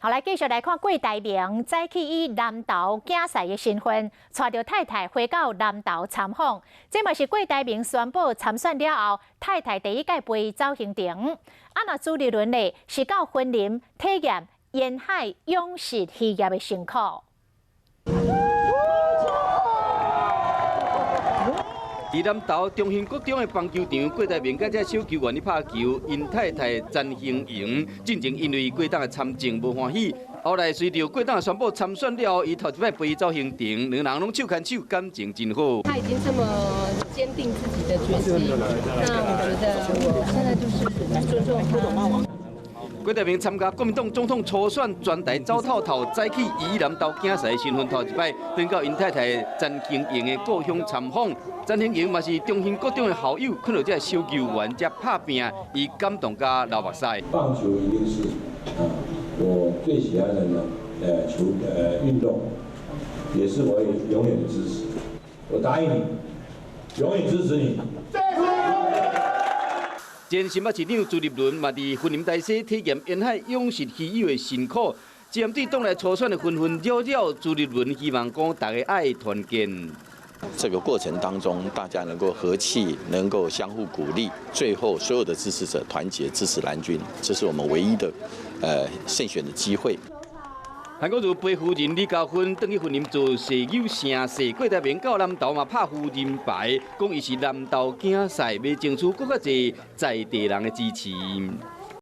好，來繼續來看郭台銘早起以南投競賽的身份，帶著太太回到南投參訪。這嘛是郭台銘宣布參選了後，太太第一擺陪伊走行程。啊，若朱立倫呢，是到雲林體驗沿海養殖漁業的辛苦。佇南投中興國中的棒球場，郭台銘佮這小球員咧拍球，𪜶太太詹興瑩進前因為郭董的參政無歡喜，後來隨著郭董宣布參選了後，伊頭一擺陪伊走行程，兩人攏手牽手，感情真好。他已經這麼堅定自己的決心，那我覺得我現在就是尊重他。郭台銘參加國民黨總統初選，全台走透透，早起以南投競賽身份頭一擺，轉到𪜶太太詹興瑩的故鄉參訪。詹興瑩嘛是中興國中的校友，看到這小球員遮拍拚，伊感動甲流目屎。棒球一定是啊，我最喜歡的呢，球運動，也是我永遠支持。我答應你，永遠支持你。前新北市長朱立倫嘛，佇雲林大溪體驗沿海養殖魚友的辛苦。針對黨內初選的紛紛擾擾，朱立倫希望講大家愛團結。這個過程當中，大家能夠和氣，能夠相互鼓勵，最後所有的支持者團結支持藍軍，這是我們唯一的勝選的機會。韓國瑜陪夫人李嘉芬轉去雲林做踅友聲勢，郭台銘到南投嘛拍夫人牌，講伊是南投競賽，欲爭取閣較濟在地人的支持。